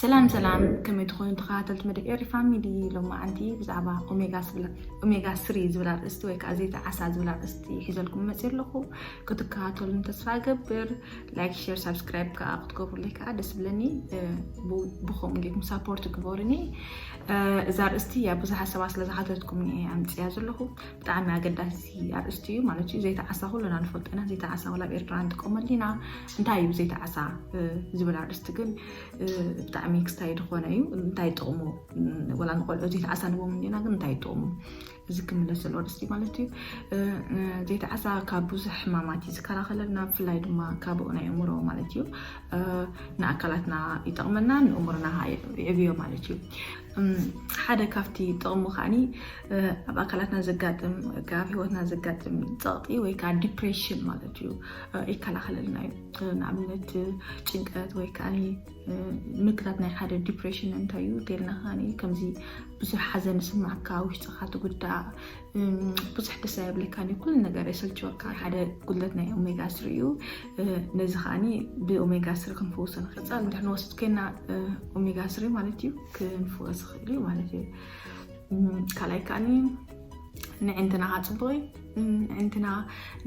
ሰላም ሰላም፣ ከመይ ትኾኑ ተኸታተልቲ መደብ ኤሪ ፋሚሊ? ሎማዓንቲ ብዛዕባ ኦሜጋ ስብላ- ኦሜጋ ስሪ ዝብል ኣርእስቲ ወይ ከዓ ዘይተ ዓሳ ዝብል ኣርእስቲ ሒዘልኩም መፅእ ኣለኹ። ክትከታተሉን ተስፋ እገብር። ላይክ፣ ሼር፣ ሳብስክራይብ ከዓ ክትገብሩለይ ከዓ ደስ ብለኒ። እ፣ ብ- ብኸምኡ ጌርኩም ሳፖርት ግበሩኒ። እ፣ እዛ ኣርእስቲ እያ ብዙሓት ሰባት ስለ ዝሓተትኩምኒ እየ ኣምፅያ ዘለኹ። ብጣዕሚ ኣገዳሲ ኣርእስቲ እዩ ማለት እዩ። ዘይተ ዓሳ ኩልና ንፈልጦ ኢና። ዘይተ ዓሳ ዋላ ኣብ ኤርትራ ንጥቀመሉ ኢና። እንታይ እዩ ዘይተ ዓሳ እ፣ ዝብል ኣርእስቲ ግን እ፣ ብጣዕሚ ክስታይ ዝኾነ እዩ። እንታይ ጥቕሙ? ም፣ ወላ ንቆልዑ ዘይተ ዓሳ ንቦም እንዲና ግን እንታይ ጥቕሙ? እዚ ክምለስ ዘለዎ ኣርእስቲ ማለት እዩ። እ፣ እ፣ ዘይተ ዓሳ ካብ ብዙሕ ሕማማት እዩ ዝከላኸለልና፣ ብፍላይ ድማ ካብ ናይ ኣእምሮ ማለት እዩ። እ፣ ንኣካላትና ይጠቕመና፣ ንእምሮና ኸዓ ይዕብዮ ማለት እዩ። እም፣ ሓደ ካብቲ ጥቕሙ ከዓኒ እ፣ ኣብ ኣካላትና ዘጋጥም፣ ኣብ ህይወትና ዘጋጥም ጸቕጢ ወይ ከዓ ዲፕሬሽን ማለት እዩ፣ እ፣ ይከላኸለልና እዩ። እ፣ ንኣብነት ጭንቀት ወይ ከዓ እ፣ ምልክታት ናይ ሓደ ዲፕሬሽን እንታይ እዩ እንተልና ከዓኒ ከምዚ ብዙሕ ሓዘን ይስማዓካ፣ ውሽጥኻ ትጉዳእ፣ እም፣ ብዙሕ ደስ ኣይብለካን እዩ፣ ኩሉ ነገር የሰልችወካ። ሓደ ጉድለት ናይ ኦሜጋ ስሪ እዩ። እ፣ ነዚ ከዓኒ ብኦሜጋ ስሪ ክንፍውሶ ንኽእል። ቀጻሊ እንድሕር ንወስድ ኮይና እ፣ ኦሜጋ ስሪ ማለት እዩ ክንፍወስ ይኽእል እዩ ማለት እዩ። እም፣ ካልኣይ ከዓኒ ንዕንትና ከዓ ፅቡቅ እዩ። እም፣ ንዕንትና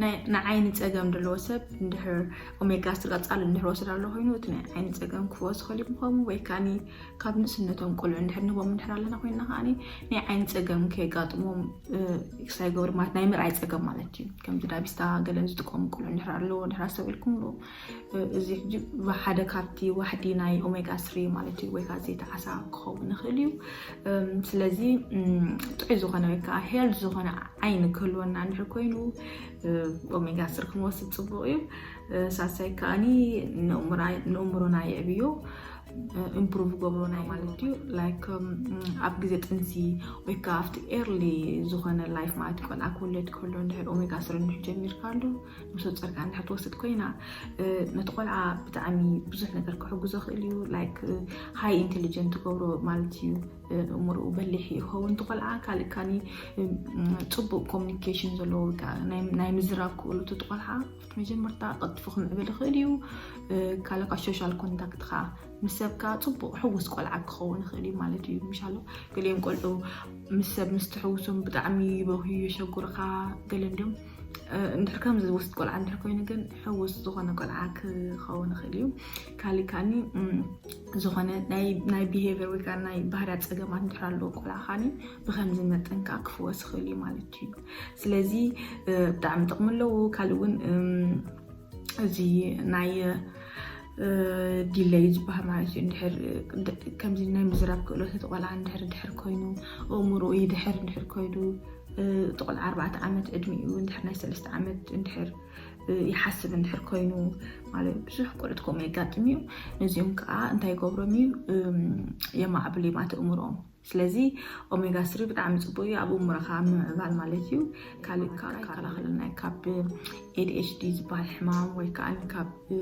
ናይ- ንዓይኒ ፀገም ዘለዎ ሰብ እንድሕር ኦሜጋ ስሪ ቀፃሊ እንድሕር ወስድ ኣሎ ኮይኑ እቲ ናይ ዓይኒ ፀገም ክፍወስ ይኽእል እዩ ምኾኑ ወይ ከዓኒ ካብ ንእስነቶም ቆልዑ እንድሕር ንህቦም እንድሕር ኣለና ኮይንና ከዓኒ ናይ ዓይኒ ፀገም ከየጋጥሞም እ፣ ክሳይ ገብር ማለት ናይ ምርኣይ ፀገም ማለት እዩ። ከምዚ ዳቢስታ ገለን ዝጥቀሙ ቆልዑ እንድሕር ኣለዎ እንድሕር ኣስተውዒልኩምሉ እ፣ እዚ ሕጂ ሓደ ካብቲ ዋሕዲ ናይ ኦሜጋ ስሪ ማለት እዩ ወይ ከዓ ዘይተ ዓሳ ክኸውን ይኽእል እዩ። እም፣ ስለዚ እም፣ ጥዑይ ዝኾነ ወይ ከዓ ሄልት ዝኾነ ዓይኒ ክህልወና እንድሕር ኮይኑ እ፣ ኦሜጋ ስሪ ክንወስድ ፅቡቅ እዩ። እ፣ ሳልሳይ ከዓኒ ንእምራ- ንእምሮና የዕብዮ ኢምፕሩቭ ገብሮና ማለት እዩ። ላይክ እም፣ ኣብ ግዜ ጥንሲ ወይ ከዓ ኣብቲ ኤርሊ ዝኾነ ላይፍ ማለት እዩ፣ ቆልዓ ክውለድ ከሎ እንድሕር ኦሜጋ ስሪ እንድሕር ጀሚርካሉ ምስ ወፀርካ እንድሕር ትወስድ ኮይና እ፣ ነቲ ቆልዓ ብጣዕሚ ብዙሕ ነገር ክሕግዞ ይኽእል እዩ። ላይክ ሃይ ኢንቴሊጀንት ትገብሮ ማለት እዩ። እ፣ እምርኡ በሊሕ ይኸውን እቲ ቆልዓ። ካልእ ካኒ እም፣ ፅቡቅ ኮሚኒኬሽን ዘለዎ ወይ ከዓ ናይ- ናይ ምዝራብ ክእለቱ እቲ ቆልዓ ኣብቲ መጀመርታ ቀልጢፉ ክምዕብል ይኽእል እዩ። እ፣ ካልእ ከዓ ሶሻል ኮንታክትካ ምስ ሰብካ ፅቡቅ ሕውስ ቆልዓ ክኸውን ይኽእል እዩ ማለት እዩ። ምሻሎ ገሊኦም ቆልዑ ምስ ሰብ ምስ ትሕውሶም ብጣዕሚ ይበኽዩ፣ የሸጉርኻ። ገለ እንዲኦም እ፣ እንድሕር ከምዚ ዝወስድ ቆልዓ እንድሕር ኮይኑ ግን ሕውስ ዝኾነ ቆልዓ ክኸውን ይኽእል እዩ። ካሊእ ካኒ እም፣ ዝኾነ ናይ- ናይ ቢሄቪር ወይ ከዓ ናይ ባህርያት ፀገማት እንድሕር ኣለዎ ቆልዓ ካኒ ብከምዚ መጠን ከዓ ክፍወስ ይኽእል እዩ ማለት እዩ። ስለዚ እ፣ ብጣዕሚ ጥቕሚ ኣለዎ። ካልእ እውን እም፣ እዚ ናይ እ፣ ዲለይ ዝበሃል ማለት እዩ። እንድሕር እ፣ ከምዚ ናይ ምዝራብ ክእለት እቲ ቆልዓ እንድሕር ድሕር ኮይኑ፣ ኣእምሮኡ ይድሕር እንድሕር ኮይኑ፣ እ፣ እቲ ቆልዓ ኣርባዕተ ዓመት ዕድሚኡ እንድሕር ናይ ሰለስተ ዓመት እንድሕር እ፣ ይሓስብ እንድሕር ኮይኑ ማለት ብዙሕ ቆልዑት ከምኡ የጋጥም እዩ። ነዚኦም ከዓ እንታይ ይገብሮም እዩ? እም፣ የማዕብሉ እዮም ኣእምሮኦም። ስለዚ ኦሜጋ ስሪ ብጣዕሚ ፅቡቅ እዩ ኣብ እምሮኻ ምምዕባል ማለት እዩ። ካልእ ከዓ ይከላኸለልና እዩ ካብ ኤ ዲ ኤች ዲ ዝበሃል ሕማም ወይ ከዓ ካብ እ፣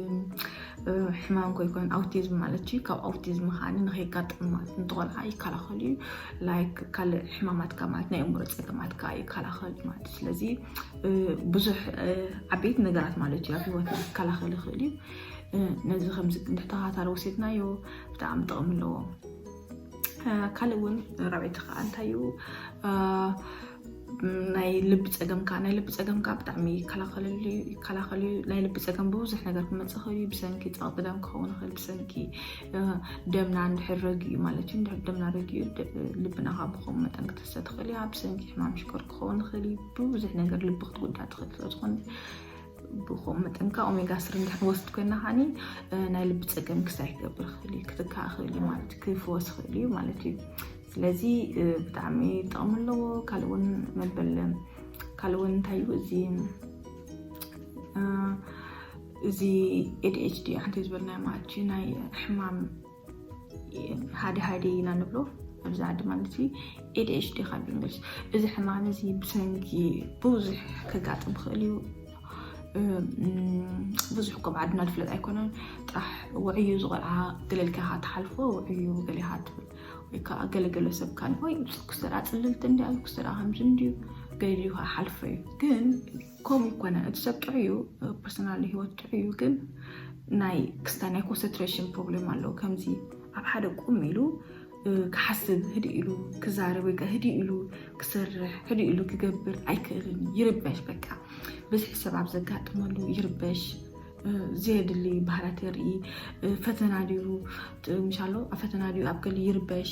ሕማም ኮይኮን ኣውቲዝም ማለት እዩ። ካብ ኣውቲዝም ከዓ ንኸይጋጥም ማለት ንቆልዓ ይከላኸል እዩ። ላይክ ካልእ ሕማማትካ ማለት ናይ እምሮ ፀገማትካ ይከላኸል ማለት እዩ። ስለዚ እ፣ ብዙሕ እ፣ ዓበይቲ ነገራት ማለት እዩ ኣብ ህይወትና ክከላኸል ይኽእል እዩ። እ፣ ነዚ ከምዚ እንድሕር ተኸታታሊ ወሲድናዮ ብጣዕሚ ጥቕሚ ኣለዎ። እ፣ ካልእ እውን ራብዐይቲ ከዓ እንታይ እዩ? እ፣ ናይ ልቢ ፀገም ከዓ ናይ ልቢ ፀገም ከዓ ብጣዕሚ ይከላኸለሉ እዩ- ይከላኸል እዩ። ናይ ልቢ ፀገም ብብዙሕ ነገር ክመፅእ ይኽእል እዩ። ብሰንኪ ፀቕጢ ደም ክኸውን ይኽእል፣ ብሰንኪ እ፣ ደምና እንድሕር ረጊኡ ማለት እዩ። እንድሕር ደምና ረጊኡ ደ- ልብና ከዓ ብኸምኡ መጠን ክትህሰ ትኽእል እያ። ብሰንኪ ሕማም ሽኮር ክኸውን ይኽእል እዩ። ብብዙሕ ነገር ልቢ ክትጉዳእ ትኽእል ስለ ዝኾነ ብኸምኡ መጠን ከዓ ኦሜጋ ስሪ እንድሕር ንወስድ ኮይና ከዓኒ እ፣ ናይ ልቢ ፀገም ክሳይ ክገብር ይኽእል እዩ፣ ክትካእ ይኽእል እዩ ማለት ክፍወስ ይኽእል እዩ ማለት እዩ። ስለዚ እ፣ ብጣዕሚ ጥቕሚ ኣለዎ። ካልእ እውን መበል ካልእ እውን እንታይ እዩ እዚ እ፣ እዚ ኤ ዲ ኤች ዲ ሓንቲ ዝበልናዮ ማለት እዩ ናይ ሕማም ሓደ ሓደ ኢና ንብሎ ኣብዚ ዓዲ ማለት እዩ። ኤ ዲ ኤች ዲ ካብ እንግሊሽ እዚ ሕማም እዚ ብሰንኪ ብዙሕ ከጋጥም ይኽእል እዩ። እ፣ ብዙሕ ከም ዓድና ዝፍለጥ ኣይኮነን። ጥራሕ ውዕዩ ዝቆልዓ ገለልካ ኢኻ ትሓልፎ፣ ውዕዩ ገለ ኢኻ ትብል። ወይ ከዓ ገለገለ ሰብ ካን ወይ ክስተራ ፅልልቲ እንዲያ ክስተራ ከምዚ እንዲዩ ገሊሉ ከዓ ሓልፎ እዩ። ግን ከምኡ ይኮነ እቲ ሰብ ጥዑይ እዩ፣ ፐርሰናል ህይወት ጥዑይ እዩ። ግን ናይ ክስታይ ናይ ኮንሰንትሬሽን ፕሮብሌም ኣለዎ። ከምዚ ኣብ ሓደ ቁም ኢሉ ክሓስብ፣ ህድእ ኢሉ ክዛረብ ወይ ከዓ ህድእ ኢሉ ክሰርሕ፣ ህድእ ኢሉ ክገብር ኣይክእልን። ይርበሽ፣ በቃ ብዝሒ ሰብ ኣብ ዘጋጥመሉ ይርበሽ። ዘየድሊ ባህላት የርኢ። ፈተና ድዩ ምሻሎ ኣብ ፈተና ድዩ ኣብ ገሊ ይርበሽ።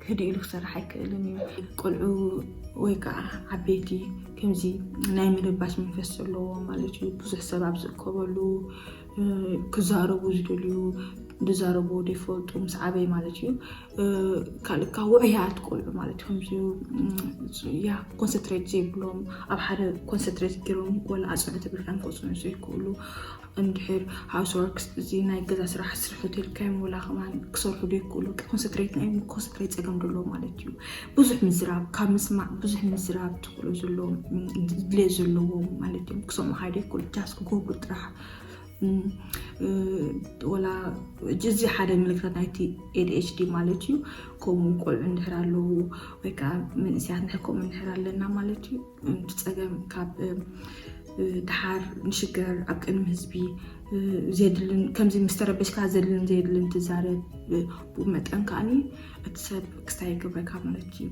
ህድእ ኢሉ ክሰርሕ ኣይክእልን እዩ። ቆልዑ ወይ ከዓ ዓበይቲ ከምዚ ናይ ምርባሽ መንፈስ ዘለዎ ማለት እዩ። ብዙሕ ሰብ ኣብ ዝእከበሉ ክዛረቡ ዝደልዩ ዝዛረቡ ዘይፈልጡ ምስ ዓበይ ማለት እዩ። ካልእካ ውዕያት ቆልዑ ማለት እዩ። ከምዚ ያ ኮንሰንትሬት ዘይብሎም ኣብ ሓደ ኮንሰንትሬት ገይሮም ወላ ኣፅንዑ ተብልካም ክፅንዑ ዘይክእሉ፣ እንድሕር ሃውስ ወርክስ እዚ ናይ ገዛ ስራሕ ስርሑ ተልካዮም ወላ ከማን ክሰርሑ ዘይክእሉ፣ ኮንሰንትሬት ናይ ኮንሰንትሬት ፀገም ደሎ ማለት እዩ። ብዙሕ ምዝራብ ካብ ምስማዕ ብዙሕ ምዝራብ ትኽእሎ ዘለዎም ድሌት ዘለዎም ማለት እዮም። ክሰምዑ ካይደ ይክእሉ ጃስ ክገብሩ ጥራሕ ወላ እዚ ሓደ ምልክታት ናይቲ ኤ ዲ ኤች ዲ ማለት እዩ። ከምኡ ቆልዑ እንድሕር ኣለዉ ወይ ከዓ መንእስያት እንድሕር ከምኡ እንድሕር ኣለና ማለት እዩ። እቲ ፀገም ካብ ድሓር ንሽገር ኣብ ቅድሚ ህዝቢ ዘድልን ከምዚ ምስ ተረበሽካ ዘድልን ዘየድልን ትዛረብ ብኡ መጠን ከዓኒ እቲ ሰብ ክስታይ ይገብረካ ማለት እዩ።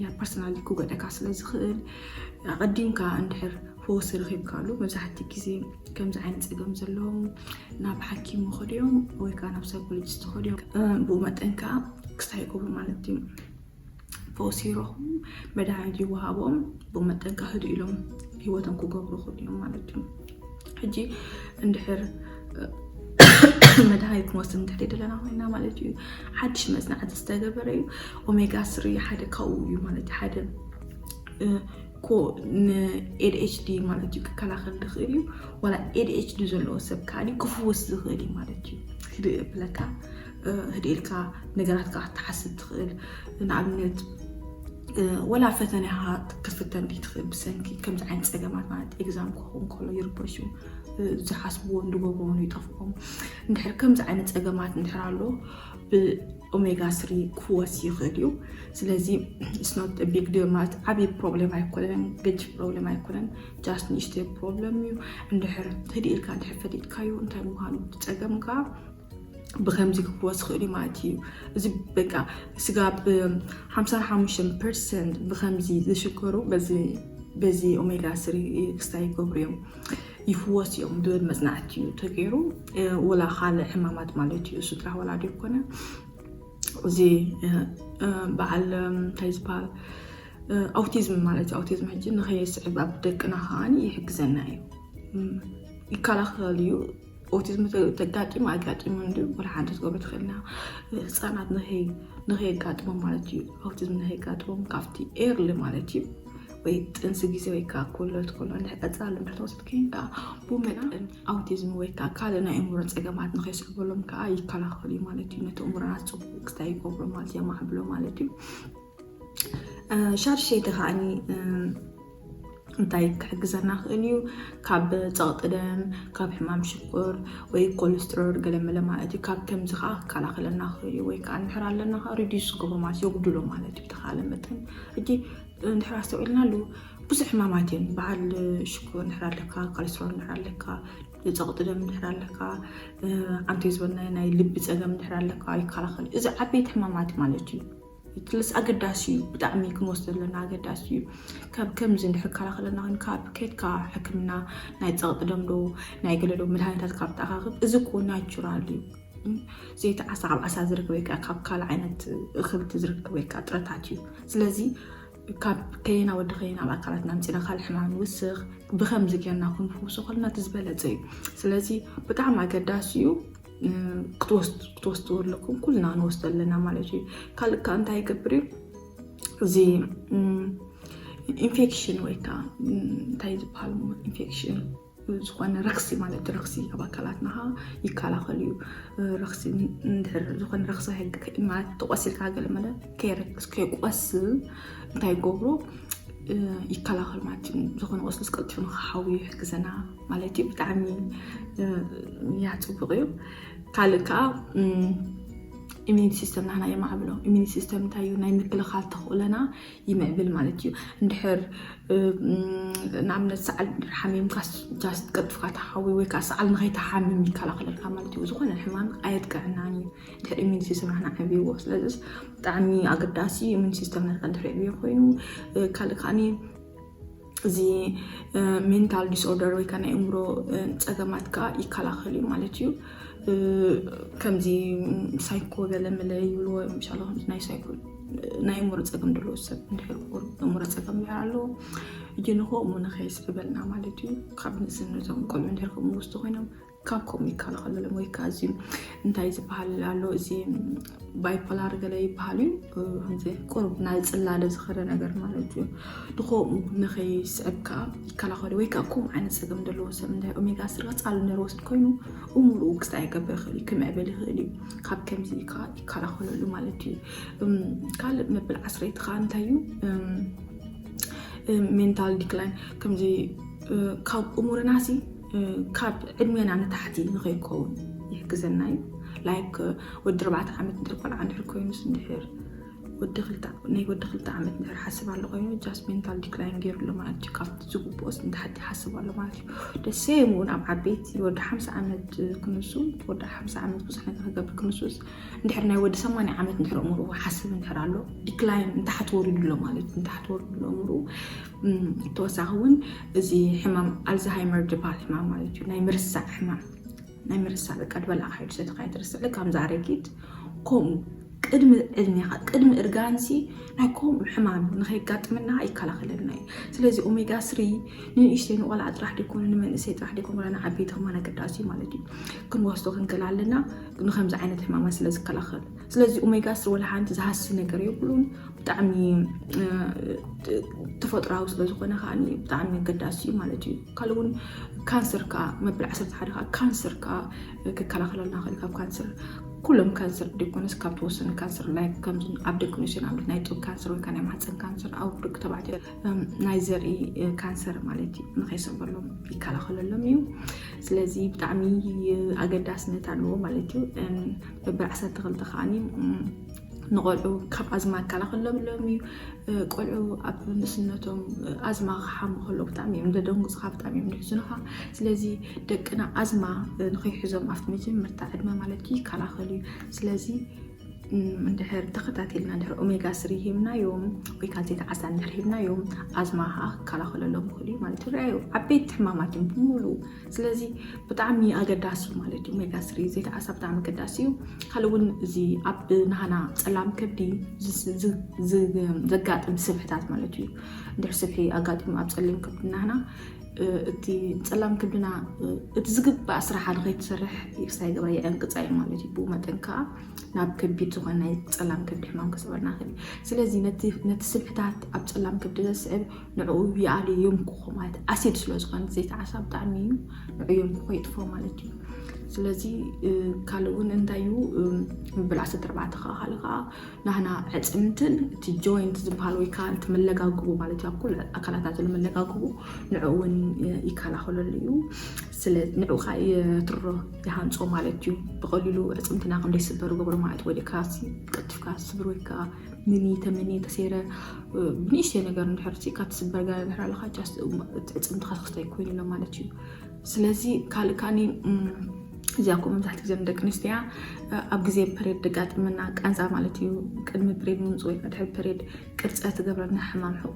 ያ ፐርሰናሊ ክጎደካ ስለ ዝኽእል ኣቐዲምካ እንድሕር ፈወሲ ረኺብካሉ መብዛሕትኡ ግዜ ከምዚ ዓይነት ፀገም ዘለዎም ናብ ሓኪም ይኸዱ እዮም ወይ ከዓ ናብ ሳይኮሎጂስት ይኸዱ እዮም። ብኡ መጠን ከዓ ክስታይ ይገብሩ ማለት እዩ። ፈውሲ ይረኽቡ፣ መድሃኒት ይወሃቦም፣ ብኡ መጠን ከዓ ህድእ ኢሎም ህይወቶም ክገብሩ ይኽእሉ እዮም ማለት እዩ። ሕጂ እንድሕር መድሃኒት ክንወስድ እንድሕር ደለና ኮይና ማለት እዩ ሓድሽ መፅናዕቲ ዝተገበረ እዩ። ኦሜጋ ስሪ ሓደ ካብኡ እዩ ማለት እዩ። ሓደ ኮ ንኤድኤችዲ ማለት እዩ ክከላኸል ዝኽእል እዩ። ዋላ ኤድኤችዲ ዘለዎ ሰብ ከዓ ክፍወስ ዝኽእል እዩ ማለት እዩ። ህድእ ብለካ ህድእ ኢልካ ነገራት ከዓ ክትሓስብ ትኽእል። ንኣብነት ወላ ፈተና ኢኻ ክትፍተን ትኽእል ብሰንኪ ከምዚ ዓይነት ፀገማት ማለት ኤግዛም ክኸውን ከሎ ይርበሹ፣ ዝሓስብዎን ዝገብርዎን ይጠፍኦም። እንድሕር ከምዚ ዓይነት ፀገማት እንድሕር ኣሎ ብኦሜጋ ስሪ ክወስ ይኽእል እዩ። ስለዚ ስኖት ቢግ ዲል ማለት ዓብዪ ፕሮብሌም ኣይኮነን፣ ገጅፍ ፕሮብሌም ኣይኮነን። ጃስት ንእሽተይ ፕሮብለም እዩ። እንድሕር ህድእ ኢልካ እንድሕር ፈሊጥካዮ እንታይ ምዃኑ ፀገምካ ብከምዚ ክፍወስ ይኽእል እዩ ማለት እዩ። እዚ በቃ ስጋብ ሓምሳ ሓሙሽተ ፐርሰንት ብከምዚ ዝሽገሩ በዚ ኦሜጋ ስሪ ክስታይ ይገብሩ እዮም። ይፍወስ እዮም ዝብል መፅናዕቲ እዩ ተገይሩ። ወላ ካልእ ሕማማት ማለት እዩ። እሱ ጥራሕ ወላ ዶ ይኮነ እዚ በዓል እንታይ ዝበሃል ኣውቲዝም ማለት እዩ። ኣውቲዝም ሕጂ ንኸየስዕብ ኣብ ደቅና ከዓኒ ይሕግዘና እዩ፣ ይከላኸል እዩ። ኦቲዝም ተጋጢሙ ኣጋጢሙ እንዲ ወላ ሓንቲ ትገብሩ ትኽእልና ህፃናት ንኸየጋጥሞም ማለት እዩ። ኣውቲዝም ንኸየጋጥሞም ካብቲ ኤርሊ ማለት እዩ ወይ ጥንሲ ግዜ ወይ ከዓ ኮለት ኮሎ እንድሕር ቀፃሉ እንድሕር ተወሰድ ከይን ከዓ ብመጠን ኣውቲዝም ወይ ከዓ ካልእ ናይ እምሮ ፀገማት ንኸይስዕበሎም ከዓ ይከላኸሉ እዩ ማለት እዩ። ነቲ እምሮና ፅቡቅ ክስታይ ይገብሮ ማለት እዩ፣ የማዕብሎ ማለት እዩ። ሻርሸይቲ ከዓኒ እንታይ ክሕግዘና ክእል እዩ? ካብ ፀቕጢ ደም፣ ካብ ሕማም ሽኮር ወይ ኮለስትሮል ገለመለ ማለት እዩ። ካብ ከምዚ ከዓ ክከላኸለና ክእል እዩ። ወይ ከዓ እንድሕር ኣለና ከዓ ሪዲዩስ ክገብሮ ማለት የጉድሎ ማለት እዩ ብተኻለ መጠን። ሕጂ እንድሕር ኣስተውዒልና ኣለዉ ብዙሕ ሕማማት እዮም። በዓል ሽኮር እንድሕር ኣለካ፣ ኮለስትሮል እንድሕር ኣለካ፣ ፀቕጢ ደም እንድሕር ኣለካ፣ ኣንተ ዝበልና ናይ ልቢ ፀገም እንድሕር ኣለካ ይከላኸል። እዚ ዓበይቲ ሕማማት ማለት እዩ። ትልስ ኣገዳሲ እዩ፣ ብጣዕሚ ክንወስዶ ዘለና ኣገዳሲ እዩ። ካብ ከምዚ እንድሕር ከላኸለና ግን ካብ ከድካ ሕክምና ናይ ፀቕጢ ደም ዶ ናይ ገለ ዶ መድሃኒታት ካብ ተኣኻኽብ እዚ እኮ ናቹራል እዩ። ዘይተዓሳ ካብ ዓሳ ዝርከብ ወይ ከዓ ካብ ካልእ ዓይነት እኽልቲ ዝርከብ ወይ ከዓ ጥረታት እዩ። ስለዚ ካብ ከየና ወዲ ከየና ኣብ ኣካላትና ኣምፂና ካልእ ሕማም ንውስኽ ብከምዚ ጌርና ክንፍውሶ ከለና እቲ ዝበለፀ እዩ። ስለዚ ብጣዕሚ ኣገዳሲ እዩ። ክትወስድዎ ኣለኩም፣ ኩልና ክንወስዶ ኣለና ማለት እዩ። ካልእ ከዓ እንታይ ይገብር እዩ እዚ ኢንፌክሽን ወይ ከዓ እንታይ ዝበሃል ኢንፌክሽን ዝኾነ ረክሲ ማለት ረክሲ ኣብ ኣካላትና ይከላኸል እዩ። ረክሲ እንድሕር ዝኾነ ረክሲ ማለት ተቆሲልካ ገለ መለ ከይቆስል እንታይ ይገብሩ ይከላኸል ማለት እዩ። ዝኾነ ቆስሊ ቀልጢፉ ንክሓዊ ይሕግዘና ማለት እዩ። ብጣዕሚ ያ ፅቡቅ እዩ። ካልእ ከዓ ኢሚኒቲ ሲስተም ናህና የማዕብሎ። ኢሚኒቲ ሲስተም እንታይ እዩ? ናይ ምክልኻል ተኽእሎና ይምዕብል ማለት እዩ። እንድሕር ንኣብነት ሰዓል ሓሚምካ ጃስት ቀልጥፍካ ተሓዊ ወይ ከዓ ሰዓል ንኸይተሓምም ይከላኸለልካ ማለት እዩ። ዝኾነ ሕማም ኣየጥቅዐናን እዩ። ድሕሪ ኢሚኒቲ ሲስተም ናህና ዓብይዎ። ስለዚ ብጣዕሚ ኣገዳሲ ኢሚኒቲ ሲስተም ናትካ ድሕሪ ዕብዮ ኮይኑ ካልእ ከዓኒ እዚ ሜንታል ዲስኦርደር ወይ ከዓ ናይ እምሮ ፀገማት ከዓ ይከላኸል እዩ ማለት እዩ። ከምዚ ሳይኮ ገለመለ ይብልዎ ምሻሎ ናይ ሳይኮ ናይ እምሮ ፀገም ዘለዎ ሰብ እንድሕር እምሮ ፀገም እንድሕር ኣለዎ እጅንኾ እሞ ንኸይስዕበልና ማለት እዩ። ካብ ንእስነቶም ቆልዑ እንድሕር ከምኡ ውስጡ ኮይኖም ካብ ከምኡ ይከላኸለሎም ወይ ከዓ እዚ እንታይ ዝበሃል ኣሎ እዚ ባይፖላር ገለ ይበሃል እዩ። ከምዚ ቁሩብ ናይ ፅላለ ዝኸደ ነገር ማለት እዩ። ንኸምኡ ንኸይስዕብ ከዓ ይከላኸሉ ወይ ከዓ ከምኡ ዓይነት ፀገም ዘለዎ ሰብ እንዳ ኦሜጋ ስሪ ፃሉ እንድሕር ወስድ ኮይኑ እምርኡ ክስታይ ይገብር ይኽእል እዩ፣ ክምዕብል ይኽእል እዩ። ካብ ከምዚ ከዓ ይከላኸለሉ ማለት እዩ። ካልእ መብል ዓስረይቲ ከዓ እንታይ እዩ? ሜንታል ዲክላይን ከምዚ ካብ እሙርና ሲ ካብ ዕድሜና ንታሕቲ ንኸይከውን ይሕግዘና እዩ። ላይክ ወዲ ኣርባዕተ ዓመት እንድሕር ቆልዓ እንድሕር ኮይኑስ እንድሕር ወዲ ክልተ ናይ ወዲ ክልተ ዓመት እንድሕር ሓስብ ኣሎ ኮይኑ ጃስት ሜንታል ዲክላይን ገይሩ ኣሎ ማለት እዩ። ካብቲ ዝግብኦስ ንታሕቲ ሓስብ ኣሎ ማለት እዩ። ደሴም እውን ኣብ ዓበይቲ ወዲ ሓምሳ ዓመት ክንሱ ወዲ ሓምሳ ዓመት ብዙሕ ነገር ክገብር ክንሱስ እንድሕር ናይ ወዲ ሰማንያ ዓመት እንድሕር እምሩ ሓስብ እንድሕር ኣሎ ዲክላይን ንታሕቲ ወሪዱ ኣሎ ማለት እዩ። ንታሕቲ ወሪዱ ኣሎ እምሩ ተወሳኺ እውን እዚ ሕማም ኣልዛሃይመር ዝበሃል ሕማም ማለት እዩ። ናይ ምርሳዕ ሕማም ናይ ምርሳዕ በቃ ድበላ ካይዱ ሰተካይ ትርስዕ ከምዚ ኣረጊት ከምኡ ቅድሚ ዕድሜኻ ቅድሚ እርጋንሲ ናይ ከምኡ ሕማም ንኸይጋጥመና ይከላኸለልና እዩ። ስለዚ ኦሜጋ ስሪ ንንእሽተይ ንቆልዓ ጥራሕ ደይኮነ ንመንእሰይ ጥራሕ ደይኮነ ንዓበይቲ ከማን ኣገዳሲ እዩ ማለት እዩ። ክንወስዶ ክንክእል ኣለና ንከምዚ ዓይነት ሕማማት ስለ ዝከላኸል። ስለዚ ኦሜጋ ስሪ ወላ ሓንቲ ዝሃሲ ነገር የብሉን። ብጣዕሚ ተፈጥራዊ ስለዝኾነ ከዓ ብጣዕሚ ኣገዳሲ እዩ ማለት እዩ። ካልእ እውን ካንሰር ከዓ መብል ዓሰርተ ሓደ ከዓ ካንሰር ከዓ ክከላኸለልና ክእል ካብ ካንሰር ኩሎም ካንሰር ደይኮነስ ካብ ተወሰነ ካንሰር ላይ ከምዚ ኣብ ደቂ ኣንስትዮ ንኣብነት ናይ ጡብ ካንሰር ወይ ከዓ ናይ ማህፀን ካንሰር ኣብ ደቂ ተባዕትዮ ናይ ዘርኢ ካንሰር ማለት እዩ ንኸይሰበሎም ይከላኸለሎም እዩ። ስለዚ ብጣዕሚ ኣገዳስነት ኣለዎ ማለት እዩ። መበል ዓሰርተ ክልተ ከዓኒ ንቆልዑ ካብ ኣዝማ ይከላኸለሎም እዩ። ቆልዑ ኣብ ንእስነቶም ኣዝማ ክሓሙ ከሎ ብጣዕሚ እዮም ደደንጉፅኻ ብጣዕሚ እዮም ድሕዝኑኻ። ስለዚ ደቅና ኣዝማ ንኸይሕዞም ኣብቲ መጀመርታ ዕድመ ማለት ይከላኸል እዩ። ስለዚ እንድሕር ተኸታቲልና እንድሕር ኦሜጋ ስሪ ሂብናዮም ወይ ካልሴት ዓሳ እንድሕር ሂብናዮም ኣዝማ ከዓ ክከላኸለሎም ይኽእል እዩ ማለት እዩ። ርኣዩ ዓበይቲ ሕማማት እዮም ብምሉኡ። ስለዚ ብጣዕሚ ኣገዳሲ ማለት እዩ ኦሜጋ ስሪ ዘይተዓሳ ብጣዕሚ ኣገዳሲ እዩ። ካልእ እውን እዚ ኣብ ናህና ፀላም ከብዲ ዘጋጥም ስብሕታት ማለት እዩ። እንድሕር ስብሒ ኣጋጢሙ ኣብ ፀሊም ከብዲ ናህና እቲ ፀላም ከብድና እቲ ዝግባእ ስራሓ ንኸይትሰርሕ ይክሳይ ገብራ የዕንቅፃ እዩ ማለት እዩ። ብኡ መጠን ከዓ ናብ ከቢድ ዝኾነ ናይ ፀላም ከብዲ ሕማም ክስበርና ክእል። ስለዚ ነቲ ስብሕታት ኣብ ፀላም ከብዲ ዘስዕብ ንዕኡ ይኣልዮ የምክኾ ማለት ኣሲድ ስለ ዝኾነ ዘይተዓሳ ብጣዕሚ እዩ ንዕኡ የምክኾ የጥፎ ማለት እዩ። ስለዚ ካልእ እውን እንታይ እዩ መበል ዓሰርተ ኣርባዕተ ከዓ ካልእ ከዓ ናህና ዕፅምትን እቲ ጆይንት ዝበሃል ወይ ከዓ እቲ መለጋግቡ ማለት እዩ ኣብ ኩሉ ኣካላታት ዘሎ መለጋግቡ ንዕኡ እውን ይከላኸለሉ እዩ። ስለ ንዕኡ ከዓ የትሮ ይሃንፆ ማለት እዩ። ብቐሊሉ ዕፅምትና ከም ዘይስበር ገብሮ ማለት ወይ ከዓ ቀልጢፍካ ስብር ወይ ከዓ ምኒ ተመኒ ተሰይረ ብንእሽተይ ነገር እንድሕር ፂእካ ትስበር ገለ እንድሕር ኣለካ ጃስት ዕፅምትካ ክስታይ ኮይኑ ኣሎ ማለት እዩ። ስለዚ ካልእ ከዓኒ እዚኣ ኮ መብዛሕትኡ ግዜ ደቂ ኣንስትያ ኣብ ግዜ ፐሬድ ደጋጥመና ቃንዛ ማለት እዩ። ቅድሚ ፐሬድ ምምፅኡ ወይ ድሕሪ ፐሬድ ቅርፀ ትገብረና ሕማም ሕቆ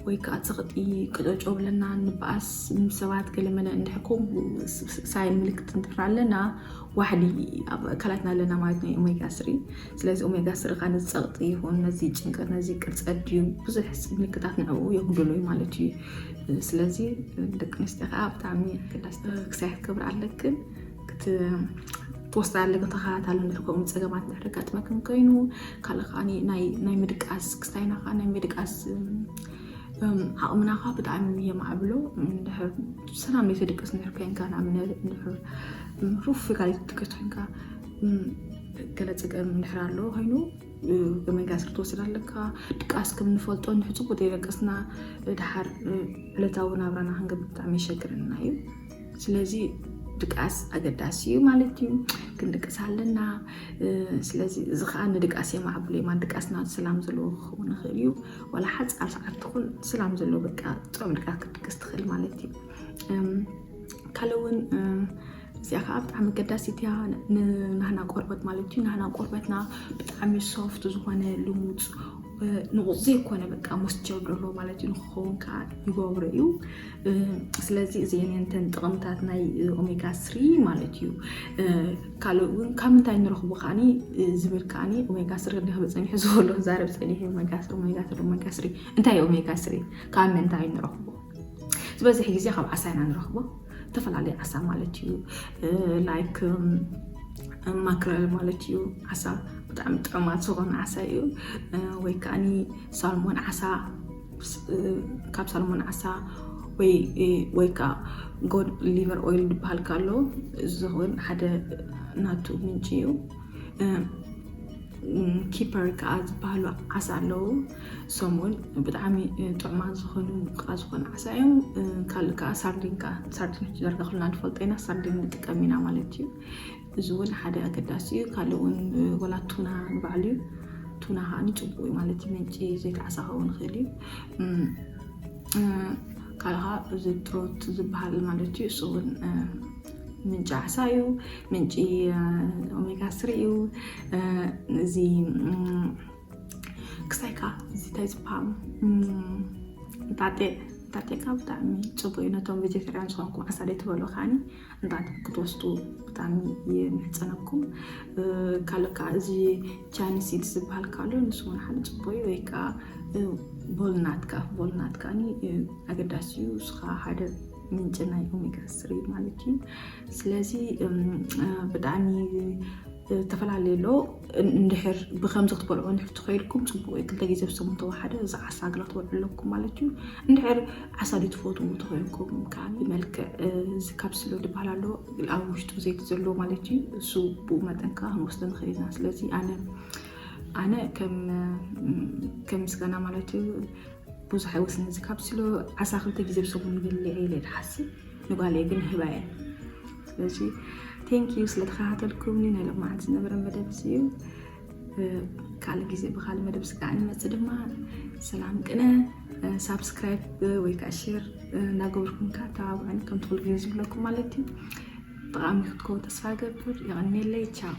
ወይ ከዓ ፀቕጢ ቅጨጮ ብለና ንበኣስ ምስ ሰባት ገለመለ እንድሕር ከምኡ ሳይን ምልክት እንድሕር ኣለና ዋሕዲ ኣብ ኣካላትና ኣለና ማለት ናይ ኦሜጋ ስሪ። ስለዚ ኦሜጋ ስሪ ከዓ ነዚ ፀቕጢ ይኹን ነዚ ጭንቀት ነዚ ቅርፀ ድዩ ብዙሕ ምልክታት ንዕኡ የጉድሎ እዩ ማለት እዩ። ስለዚ ደቂ ኣንስትዮ ከዓ ብጣዕሚ ኣገዳሲ ክሳይ ክትገብር ኣለክን ክትወስዳ ኣለክን ተኸታታሊ እንድሕር ከምኡ ፀገማት እንድሕር ኣጋጥመክን ኮይኑ ካልእ ከዓ ናይ ምድቃስ ክስታይና ከዓ ናይ ምድቃስ ዓቕምና ከዓ ብጣዕሚ የማዕብሎ። እንድሕር ሰላም ዘይተድቅስ እንድሕር ኮይንካ ንኣብነት እንድሕር ሩፍ ኢልካ ዘይትድቅስ ኮይንካ ገለ ፀገም እንድሕር ኣሎ ኮይኑ ኦሜጋ ስሪ ትወስድ ኣለካ። ድቃስ ከም ንፈልጦ እንድሕር ፅቡቅ ዘይደቀስና ድሓር ዕለታዊ ናብራና ክንገብር ብጣዕሚ የሸግረና እዩ። ስለዚ ድቃስ ኣገዳሲ እዩ ማለት እዩ። ክንድቅስ ኣለና። ስለዚ እዚ ከዓ ንድቃስ የማዕብሎ፣ የማን ድቃስና ሰላም ዘለዎ ክኸውን ይኽእል እዩ። ዋላ ሓፃር ሰዓት ትኹን ሰላም ዘለዎ በቃ ጥዑም ድቃስ ክትድቅስ ትኽእል ማለት እዩ። ካልእ እውን እዚኣ ከዓ ብጣዕሚ ኣገዳሲት እያ ንናህና ቆርበት ማለት እዩ። ናህና ቆርበትና ብጣዕሚ ሶፍት ዝኾነ ልሙፅ ንቑፅ ዘይኮነ በቃ ሞስቸር ደሎ ማለት እዩ ንክኸውን ከዓ ይገብሮ እዩ። ስለዚ እዚአን እንተን ጥቕምታት ናይ ኦሜጋ ስሪ ማለት እዩ። ካልእ እውን ካብ ምንታይ ንረኽቦ ከዓኒ ዝብል ከዓኒ ኦሜጋ ስሪ እንዲኸበ ፀኒሑ ዝበሎ ዛረብ ፀኒሑ ኦሜጋ ስሪ ኦሜጋ ስሪ እንታይ ኦሜጋ ስሪ ካብ ምንታይ ንረኽቦ? ዝበዝሕ ግዜ ካብ ዓሳ ኢና ንረኽቦ። ዝተፈላለዩ ዓሳ ማለት እዩ። ላይክ ማክረል ማለት እዩ። ዓሳ ብጣዕሚ ጥዑማት ዝኾነ ዓሳ እዩ። ወይ ከዓኒ ሳልሞን ዓሳ፣ ካብ ሳልሞን ዓሳ ወይ ወይ ከዓ ጎድ ሊቨር ኦይል ዝበሃል ከሎ እዚ እውን ሓደ ናቱ ምንጪ እዩ። ኪፐር ከዓ ዝበሃሉ ዓሳ ኣለዉ። እሶም እውን ብጣዕሚ ጥዑማት ዝኾኑ ከዓ ዝኾነ ዓሳ እዮም። ካልእ ከዓ ሳርዲን ከዓ ሳርዲን ሕጂ ዳርጋ ኩልና ንፈልጦ ኢና፣ ሳርዲን ንጥቀም ኢና ማለት እዩ። እዚ እውን ሓደ ኣገዳሲ እዩ። ካልእ እውን ወላ ቱና ንባዕሉ እዩ። ቱና ከዓ ንፅቡቅ እዩ ማለት እዩ። ምንጪ ዘይት ዓሳ ክኸውን ይኽእል እዩ። ካልእ ከዓ እዚ ትሮት ዝበሃል ማለት እዩ። እሱ እውን ምንጪ ዓሳ እዩ። ምንጪ ኦሜጋ ስሪ እዩ። እዚ ክሳይ ከዓ እዚ እንታይ ዝበሃል እንጣጤ እንጣጤ ከዓ ብጣዕሚ ፅቡቅ እዩ። ነቶም ቬጀተርያን ዝኾንኩም ዓሳ ደይ ትበሉ ከዓኒ እንጣጢዕ ክትወስዱ ብጣዕሚ ይምሕፀነኩም። ካልእ ከዓ እዚ ቻኒ ሲድስ ዝበሃል ከሎ ንሱ እውን ሓደ ፅቡቅ እዩ። ወይ ከዓ ቦልናት ከዓ ቦልናት ከዓኒ ኣገዳሲ እዩ። ንሱ ከዓ ሓደ ምንጪ ናይ ኦሜጋ ስሪ ማለት እዩ። ስለዚ ብጣዕሚ ዝተፈላለዩ ኣሎ። እንድሕር ብከምዚ ክትበልዑ እንድሕር ትኸይልኩም ፅቡቅ እዩ። ክልተ ግዜ ብሰሙን ተወሓደ እዚ ዓሳ ግላ ክትበልዑ ኣለኩም ማለት እዩ። እንድሕር ዓሳ ድትፈትዉ ተኮይንኩም ከዓ ብመልክዕ እዚ ካፕስሎ ዝበሃል ኣሎ ኣብ ውሽጡ ዘይቲ ዘለዎ ማለት እዩ። እሱ ብኡ መጠን ከዓ ክንወስዶ ንኽእል ኢና። ስለዚ ኣነ ኣነ ከም ከም ምስጋና ማለት እዩ ብዙሕ ኣይወስን እዚ ካፕስሎ ዓሳ ክልተ ግዜ ብሰሙን ይበልዕ ኢለ ይሓስብ። ንጓለይ ግን ህባየ። ስለዚ ቴንክ ዩ ስለተኸታተልኩምኒ። ናይ ሎማዓንቲ ዝነበረ መደብ እዚ እዩ። ካልእ ግዜ ብካልእ መደብ ስጋዕ ንመፅእ ድማ ሰላም ቅነ። ሳብስክራይብ ወይ ከዓ ሼር እናገበርኩም ከዓ ተባብዑኒ ከምቲ ኩሉ ግዜ ዝብለኩም ማለት እዩ። ጠቃሚ ክትከውን ተስፋ ገብር። የቐንየለይ። ቻው።